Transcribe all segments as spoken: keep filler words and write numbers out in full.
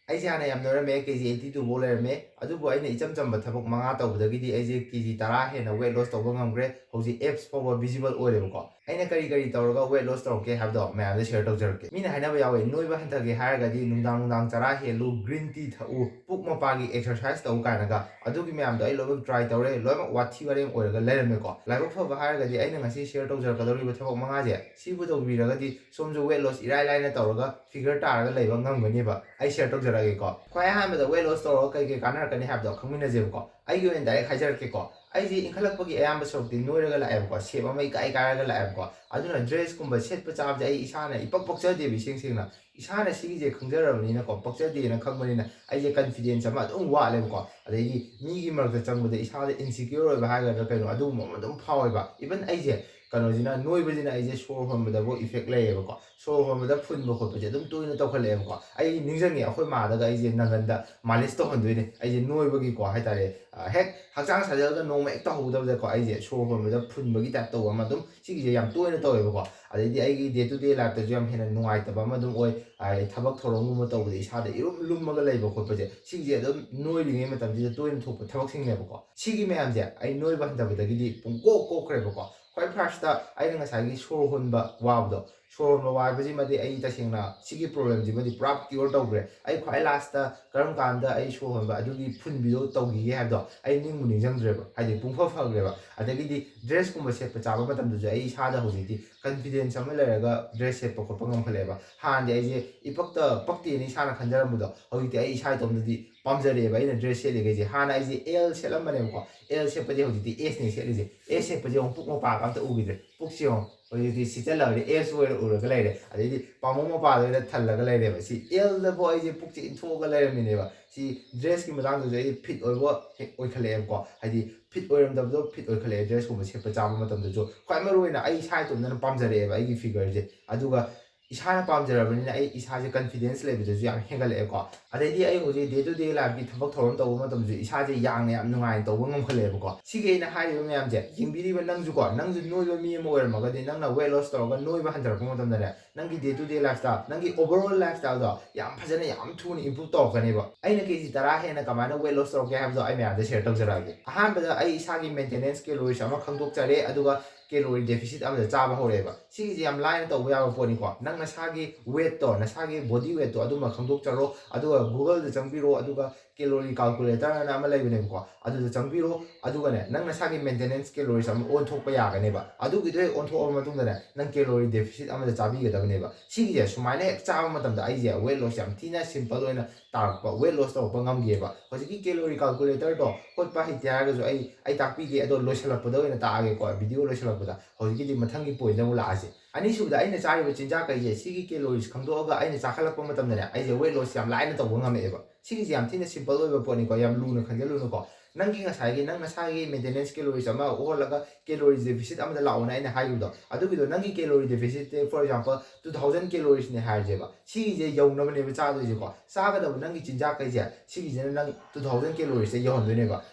ꯑꯩꯁꯦ ꯍꯥꯟꯅ ꯌꯥꯝ ꯅꯣꯏꯔꯝꯃꯦ, ꯀꯦ ꯖꯤ ꯑꯩꯠꯇꯤ ꯇꯨ ꯐꯥꯎ ꯂꯩꯔꯝꯃꯦ꯫ ꯑꯗꯨꯕꯨ ꯑꯩꯅ ꯏꯆꯝ ꯆꯝꯕ ꯊꯕꯛ ꯃꯉꯥ ꯇꯧꯕꯗꯒꯤꯗꯤ ꯑꯩꯁꯦ ꯀꯦ ꯖꯤ ꯇꯔꯥ ꯍꯦꯟꯅ weight loss ꯇꯧꯕ ꯉꯝꯈ꯭ꯔꯦ꯫ ꯍꯧꯖꯤꯛ abs ꯐꯥꯎꯕ visible ꯑꯣꯏꯔꯦꯕꯀꯣ꯫ ꯑꯩꯅ ꯀꯔꯤ ꯀꯔꯤ ꯇꯧꯔꯒ weight loss ꯇꯧꯔꯛꯀꯦ ꯍꯥꯏꯕꯗꯣ ꯃꯌꯥꯝꯗ share ꯇꯧꯖꯔꯛꯀꯦ꯫ ꯃꯤꯅ ꯍꯥꯏꯅꯕ ꯌꯥꯎꯋꯦ, ꯅꯣꯏꯕ ꯍꯟꯊꯒꯦ ꯍꯥꯏꯔꯒꯗꯤ ꯅꯨꯡꯗꯥꯡ ꯅꯨꯡꯗꯥꯡ ꯆꯔꯥ ꯍꯦꯜꯂꯨ, green tea ꯊꯛꯎ, ꯄꯨꯛ ꯃꯄꯥꯒꯤ exercise ꯇꯧ ꯀꯥꯏꯅꯒ꯫ ꯑꯗꯨꯒꯤ ꯃꯌꯥꯝꯗꯣ ꯑꯩ ꯂꯣꯏꯅꯃꯛ try ꯇꯧꯔꯦ, ꯂꯣꯏꯅꯃꯛ ꯋꯥꯊꯤ ꯋꯥꯔꯦꯝ ꯑꯣꯏꯔꯒ ꯂꯩꯔꯝꯃꯦꯀꯣ꯫ ꯂꯥꯏꯕꯛ ꯐꯕ ꯍꯥꯏꯔꯒꯗꯤ ꯑꯩꯅ ꯉꯁꯤ share ꯇꯧꯖꯔꯛꯀꯗꯧꯔꯤꯕ ꯊꯕꯛ ꯃꯉꯥꯁꯦ, ꯁꯤꯕꯨ ꯇꯧꯕꯤꯔꯒꯗꯤ ꯁꯣꯝꯁꯨ weight loss ꯏꯔꯥꯏ ꯂꯥꯏꯅ ꯇꯧꯔꯒ figure ꯇꯥꯔꯒ ꯂꯩꯕ ꯉꯝꯒꯅꯦꯕ꯫ ꯑꯩ share ꯇꯧꯖꯔꯛꯑꯒꯦꯀꯣ꯫ ꯈ꯭ꯋꯥꯏ ꯑꯍꯥꯟꯕꯗ weight loss ꯇꯧꯔꯒ ꯀꯩ ꯀꯩ ꯀꯥꯟꯅꯔꯛꯀꯅꯤ ꯍꯥꯏꯕꯗꯣ ꯈꯪꯃꯤꯟꯅꯁꯦꯕꯀꯣ꯫ ꯑꯩꯒꯤ ꯑꯣꯏꯅ direct ꯍꯥꯏꯖꯔꯛꯀꯦꯀꯣ꯫ ꯑꯩꯁꯦ ꯏꯟꯈꯠꯂꯛꯄꯒꯤ ꯑꯌꯥꯝꯕ ꯁꯔꯨꯛꯇꯤ ꯅꯣꯏꯔꯒ ꯂꯥꯛꯑꯦꯕꯀꯣ, shape ꯑꯃ ꯏꯀꯥꯏ ꯀꯥꯏꯔꯒ ꯂꯥꯛꯑꯦꯕꯀꯣ꯫ ꯑꯗꯨꯅ dress ꯀꯨꯝꯕ ꯁꯦꯠꯄ ꯆꯥꯕꯁꯦ ꯑꯩ ꯏꯁꯥꯅ ꯏꯄꯛ ꯄꯛꯆꯗꯦꯕ, ꯏꯁꯦꯡ ꯁꯦꯡꯅ꯫ ꯏꯁꯥꯅ ꯁꯤꯒꯤꯁꯦ ꯈꯪꯖꯔꯕꯅꯤꯅꯀꯣ, ꯄꯛꯆꯗꯦꯅ ꯈꯪꯕꯅꯤꯅ ꯑꯩꯁꯦ confidence ꯑꯃ ꯑꯗꯨꯝ ꯋꯥꯠꯂꯦꯕꯀꯣ꯫ ꯑꯗꯩꯗꯤ ꯃꯤꯒꯤ ꯃꯔꯛꯇ ꯆꯪꯕꯗ ꯏꯁꯥꯗ insecure ꯑꯣꯏꯕ ꯍꯥꯏꯒꯗ꯭ꯔꯥ ꯀꯩꯅꯣ, ꯑꯗꯨꯒꯨꯝꯕ ꯑꯃ ꯑꯗꯨꯝ ꯐꯥꯎꯋꯦꯕ꯫ Even ꯑꯩꯁꯦ ꯀꯩꯅꯣꯁꯤꯅ, ꯅꯣꯏꯕꯁꯤꯅ ꯑꯩꯁꯦ ꯁꯣꯔ ꯍꯣꯟꯕꯗꯐꯥꯎ effect ꯂꯩꯌꯦꯕꯀꯣ꯫ ꯁꯣꯔ ꯍꯣꯟꯕꯗ ꯐꯨꯟꯕ ꯈꯣꯠꯄꯁꯦ ꯑꯗꯨꯝ ꯇꯣꯏꯅ ꯇꯧꯈꯠꯂꯛꯑꯦꯕꯀꯣ꯫ ꯑꯩ ꯅꯤꯡꯁꯤꯡꯉꯦ, ꯑꯩꯈꯣꯏ ꯃꯥꯗꯒ ꯑꯩꯁꯦ ꯅꯪꯒꯟꯗ ꯃꯥꯂꯤꯁ ꯇꯧꯍꯟꯗꯣꯏꯅꯦ, ꯑꯩꯁꯦ ꯅꯣꯏꯕꯒꯤꯀꯣ ꯍꯥꯏꯇꯥꯔꯦ꯫ ꯑ, ꯍꯦꯛ ꯍꯛꯆꯥꯡ ꯁꯥꯖꯦꯜꯒ ꯅꯣꯡꯃ ꯍꯦꯛ ꯇꯧꯍꯧꯗꯕꯗꯀꯣ, ꯑꯩꯁꯦ ꯁꯣꯔ ꯍꯣꯟꯕꯗ ꯐꯨꯟꯕꯒꯤ type ꯇꯧꯕ ꯑꯃ ꯑꯗꯨꯝ ꯁꯤꯒꯤꯁꯦ ꯌꯥꯝ ꯇꯣꯏꯅ ꯇꯧꯋꯦꯕꯀꯣ꯫ ꯑꯗꯩꯗꯤ ꯑꯩꯒꯤ day to day lifeꯇꯁꯨ ꯌꯥꯝ ꯍꯦꯟꯅ ꯅꯨꯡꯉꯥꯏꯇꯕ ꯑꯃ ꯑꯗꯨꯝ ꯑꯣꯏ꯫ ꯑꯩ ꯊꯕꯛ ꯊꯧꯔꯝꯒꯨꯝꯕ ꯇꯧꯕꯗ ꯏꯁꯥꯗ ꯏꯔꯨꯝ ꯂꯨꯝꯃꯒ ꯂꯩꯕ ꯈꯣꯠꯄꯁꯦ, ꯁꯤꯒꯤꯁꯦ ꯑꯗꯨꯝ ꯅꯣꯏꯔꯤꯉꯩ ꯃꯇꯝꯁꯤꯗ ꯇꯣꯏꯅ ꯊꯣꯛꯄ ꯊꯕꯛꯁꯤꯡꯅꯦꯕꯀꯣ꯫ ꯁꯤꯒꯤ ꯃꯌꯥꯝꯁꯦ ꯑꯩ ꯅꯣꯏꯕ ꯍꯟꯊꯕꯗꯒꯤꯗꯤ ꯄꯨꯡꯀꯣꯛ ꯀꯣꯛꯈ꯭ꯔꯦꯕꯀꯣ꯫ ꯈ꯭ꯋꯥꯏ firstꯇ ꯑꯩꯅ ꯉꯁꯥꯏꯒꯤ ꯁꯣꯔ ꯍꯣꯟꯕ ꯋꯥꯕꯗꯣ, ꯁꯣꯔ ꯍꯣꯟꯕ ꯋꯥꯕꯁꯤꯃꯗꯤ ꯑꯩ ꯇꯁꯦꯡꯅ ꯁꯤꯒꯤ problemꯁꯤꯃꯗꯤ ꯄꯨꯔꯥ cure ꯇꯧꯈ꯭ꯔꯦ꯫ ꯑꯩ ꯈ꯭ꯋꯥꯏ lastꯇ ꯀꯔꯝ ꯀꯥꯟꯗ ꯑꯩ ꯁꯣꯔ ꯍꯣꯟꯕ ꯑꯗꯨꯒꯤ ꯐꯨꯟꯕꯤꯗꯣ ꯇꯧꯈꯤꯒꯦ ꯍꯥꯏꯕꯗꯣ ꯑꯩ ꯅꯤꯡꯕꯨ ꯅꯤꯡꯁꯤꯡꯗ꯭ꯔꯦꯕ, ꯍꯥꯏꯗꯤ ꯄꯨꯡꯐ ꯐꯈ꯭ꯔꯦꯕ꯫ ꯑꯗꯒꯤꯗꯤ dressꯀꯨꯝꯕ ꯁꯦꯠꯄ ꯆꯥꯕ ꯃꯇꯝꯗꯁꯨ ꯑꯩ ꯏꯁꯥꯗ ꯍꯧꯖꯤꯛꯇꯤ confidence ꯑꯃ ꯂꯩꯔꯒ dress ꯁꯦꯠꯄ ꯈꯣꯠꯄ ꯉꯝꯈꯠꯂꯛꯑꯦꯕ꯫ ꯍꯥꯟꯅꯗꯤ ꯑꯩꯁꯦ ꯏꯄꯛꯇ ꯄꯛꯇꯦꯅ ꯏꯁꯥꯅ ꯈꯟꯖꯔꯝꯕꯗꯣ, ꯍꯧꯖꯤꯛꯇꯤ ꯑꯩ ꯏꯁꯥ ꯏꯇꯣꯝꯗꯗꯤ ꯄꯥꯝꯖꯔꯛꯑꯦꯕ ꯑꯩꯅ dress ꯁꯦꯠꯂꯤꯈꯩꯁꯦ꯫ ꯍꯥꯟꯅ ꯑꯩꯁꯦ L ꯁꯦꯠꯂꯝꯕꯅꯦꯕꯀꯣ, L ꯁꯦꯠꯄꯁꯦ ꯍꯧꯖꯤꯛꯇꯤ Sꯅꯦ ꯁꯦꯠꯂꯤꯁꯦ꯫ S ꯁꯦꯠꯄꯁꯦ ꯌꯦꯡꯉꯨ, ꯄꯨꯛ ꯃꯄꯥꯒ ꯑꯝꯇ ꯎꯈꯤꯗ꯭ꯔꯦ꯫ ꯄꯨꯛꯁꯦ ꯌꯦꯡꯉꯨ, ꯍꯧꯖꯤꯛꯇꯤ ꯁꯤꯠꯆꯜꯂꯕꯅꯤ, S ꯑꯣꯏꯅ ꯎꯔꯒ ꯂꯩꯔꯦ꯫ ꯑꯗꯩꯗꯤ ꯄꯥꯝꯕꯣꯝ ꯃꯄꯥꯗ ꯑꯣꯏꯅ ꯊꯜꯂꯒ ꯂꯩꯔꯦꯕ꯫ ꯁꯤ Lꯗꯐꯥꯎ ꯑꯩꯁꯦ ꯄꯨꯛꯁꯦ ꯏꯟꯊꯣꯛꯑꯒ ꯂꯩꯔꯝꯃꯤꯅꯦꯕ꯫ ꯁꯤ dressꯀꯤ ꯃꯇꯥꯡꯗꯁꯨ ꯑꯩ fit ꯑꯣꯏꯕ ꯍꯦꯛ ꯑꯣꯏꯈꯠꯂꯛꯑꯦꯕꯀꯣ꯫ ꯍꯥꯏꯗꯤ fit ꯑꯣꯏꯔꯝꯗꯕꯗꯣ fit ꯑꯣꯏꯈꯠꯂꯛꯑꯦ dressꯀꯨꯝꯕ ꯁꯦꯠꯄ ꯆꯥꯕ ꯃꯇꯝꯗꯁꯨ꯫ ꯈ꯭ꯋꯥꯏ ꯃꯔꯨ ꯑꯣꯏꯅ ꯑꯩ ꯏꯁꯥ ꯏꯇꯣꯝꯇꯅ ꯄꯥꯝꯖꯔꯛꯑꯦꯕ ꯑꯩꯒꯤ figureꯁꯦ꯫ ꯑꯗꯨꯒ ꯏꯁꯥꯅ ꯄꯥꯝꯖꯔꯕꯅꯤꯅ ꯑꯩ ꯏꯁꯥꯁꯦ confidence ꯂꯩꯕꯗꯁꯨ ꯌꯥꯝ ꯍꯦꯟꯒꯠꯂꯛꯑꯦꯀꯣ꯫ ꯑꯗꯩꯗꯤ ꯑꯩ ꯍꯧꯖꯤꯛ day to day lifeꯀꯤ ꯊꯕꯛ ꯊꯧꯔꯝ ꯇꯧꯕ ꯃꯇꯝꯗꯁꯨ ꯏꯁꯥꯁꯦ ꯌꯥꯡꯅ ꯌꯥꯝ ꯅꯨꯡꯉꯥꯏꯅ ꯇꯧꯕ ꯉꯝꯈꯠꯂꯛꯑꯦꯕꯀꯣ꯫ ꯁꯤꯒꯤ ꯑꯩꯅ ꯍꯥꯏꯔꯤꯕ ꯃꯌꯥꯝꯁꯦ ꯌꯦꯡꯕꯤꯔꯤꯕ ꯅꯪꯁꯨꯀꯣ, ꯅꯪꯁꯨ ꯅꯣꯏꯕ ꯃꯤ ꯑꯃ ꯑꯣꯏꯔꯝꯃꯒꯗꯤ, ꯅꯪꯅ weight loss ꯇꯧꯔꯒ ꯅꯣꯏꯕ ꯍꯟꯊꯔꯛꯄ ꯃꯇꯝꯗꯅꯦ, ꯅꯪꯒꯤ day to day lifestyle, ꯅꯪꯒꯤ overall lifestyleꯗꯣ ꯌꯥꯝ ꯐꯖꯅ, ꯌꯥꯝ ꯊꯨꯅ improve ꯇꯧꯔꯛꯀꯅꯦꯕ꯫ ꯑꯩꯅ ꯀꯦ ꯖꯤ ꯇꯔꯥ ꯍꯦꯟꯅ ꯀꯃꯥꯏꯅ weight loss ꯇꯧꯔꯛꯀꯦ ꯍꯥꯏꯕꯗꯣ ꯑꯩ ꯃꯌꯥꯝꯗ share ꯇꯧꯖꯔꯛꯑꯒꯦ꯫ ꯑꯍꯥꯟꯕꯗ ꯑꯩ ꯏꯁꯥꯒꯤ maintenance calories ꯑꯃ ꯈꯪꯗꯣꯛꯆꯔꯦ, ꯑꯗꯨꯒ calorie deficit ꯑꯃꯗ ꯆꯥꯕ ꯍꯧꯔꯛꯑꯦꯕ꯫ ꯁꯤꯒꯤꯁꯦ ꯌꯥꯝ ꯂꯥꯏꯅ ꯇꯧꯕ ꯌꯥꯕ ꯄꯣꯠꯅꯤꯀꯣ꯫ ꯅꯪ ꯅꯁꯥꯒꯤ weightꯇꯣ, ꯅꯁꯥꯒꯤ body weightꯇꯣ ꯑꯗꯨꯃ ꯈꯪꯗꯣꯛꯆꯔꯣ, ꯑꯗꯨꯒ Googleꯗ ꯆꯪꯕꯤꯔꯣ, ꯑꯗꯨꯒ calorie calculator ꯑꯅ ꯑꯃ ꯂꯩꯕꯅꯦꯕꯀꯣ, ꯑꯗꯨꯗ ꯆꯪꯕꯤꯔꯣ꯫ ꯑꯗꯨꯒꯅꯦ, ꯅꯪ ꯅꯁꯥꯒꯤ maintenance calories ꯑꯃ ꯑꯣꯟꯊꯣꯛꯄ ꯌꯥꯒꯅꯦꯕ꯫ ꯑꯗꯨꯒꯤꯗꯣ ꯍꯦꯛ ꯑꯣꯟꯊꯣꯛꯑꯕ ꯃꯇꯨꯡꯗꯅꯦ, ꯅꯪ calorie deficit ꯑꯃꯗ ꯆꯥꯕꯤꯒꯗꯕꯅꯦꯕ꯫ ꯁꯤꯒꯤꯁꯦ ꯁꯨꯃꯥꯏꯅ ꯍꯦꯛ ꯆꯥꯕ ꯃꯇꯝꯗ ꯑꯩꯁꯦ weight loss ꯌꯥꯝ ꯊꯤꯅ simple ꯑꯣꯏꯅ ꯇꯥꯔꯛꯄ, weight loss ꯇꯧꯔꯛꯄ ꯉꯝꯒꯤꯑꯕ꯫ ꯍꯧꯖꯤꯛꯀꯤ calorie calculatorꯗꯣ ꯍꯣꯠꯄ ꯍꯩꯇꯦ ꯍꯥꯏꯔꯒꯁꯨ ꯑꯩ, ꯑꯩ ꯇꯥꯛꯄꯤꯒꯦ, ꯑꯗꯣ ꯂꯣꯏꯁꯤꯜꯂꯛꯄꯗ ꯑꯣꯏꯅ ꯇꯥꯛꯑꯒꯦꯀꯣ, video ꯂꯣꯏꯁꯤꯜꯂꯛꯄꯗ꯫ ꯍꯧꯖꯤꯛꯀꯤꯗꯤ ꯃꯊꯪꯒꯤ pointꯇ ꯑꯃꯨꯛ ꯂꯥꯛꯑꯁꯦ꯫ ꯑꯅꯤꯁꯨꯕꯗ ꯑꯩꯅ ꯆꯥꯔꯤꯕ ꯆꯤꯟꯖꯥꯛꯈꯩꯁꯦ, ꯁꯤꯒꯤ calories ꯈꯪꯗꯣꯛꯑꯒ ꯑꯩꯅ ꯆꯥꯈꯠꯂꯛꯄ ꯃꯇꯝꯗꯅꯦ, ꯑꯩꯁꯦ weight loss ꯌꯥꯝ ꯂꯥꯏꯅ ꯇꯧꯕ ꯉꯝꯃꯛꯑꯦꯕ꯫ ꯁꯤꯒꯤꯁꯦ ꯌꯥꯝ ꯊꯤꯅ simple ꯑꯣꯏꯕ ꯄꯣꯠꯅꯤꯀꯣ, ꯌꯥꯝ ꯂꯨꯅ ꯈꯟꯖꯜꯂꯨꯅꯨꯀꯣ꯫ ꯅꯪꯒꯤ ꯉꯁꯥꯏꯒꯤ, ꯅꯪ ꯅꯁꯥꯒꯤ maintenance calories ꯑꯃ ꯑꯣꯜꯂꯒ calorie deficit ꯑꯃꯗ ꯂꯥꯛꯑꯣꯅ ꯑꯩꯅ ꯍꯥꯏꯈꯤꯕꯗꯣ, ꯑꯗꯨꯒꯤꯗꯣ ꯅꯪꯒꯤ calorie deficitꯁꯦ, for example, two thousand caloriesꯅꯦ ꯍꯥꯏꯔꯁꯦꯕ, ꯁꯤꯒꯤꯁꯦ ꯌꯧꯅꯕꯅꯦꯕ ꯆꯥꯗꯣꯏꯁꯦꯀꯣ꯫ ꯆꯥꯒꯗꯕ ꯅꯪꯒꯤ ꯆꯤꯟꯖꯥꯛꯈꯩꯁꯦ, ꯁꯤꯒꯤꯁꯤꯅ ꯅꯪ two thousand caloriesꯁꯦ ꯌꯧꯍꯟꯗꯣꯏꯅꯦꯕ꯫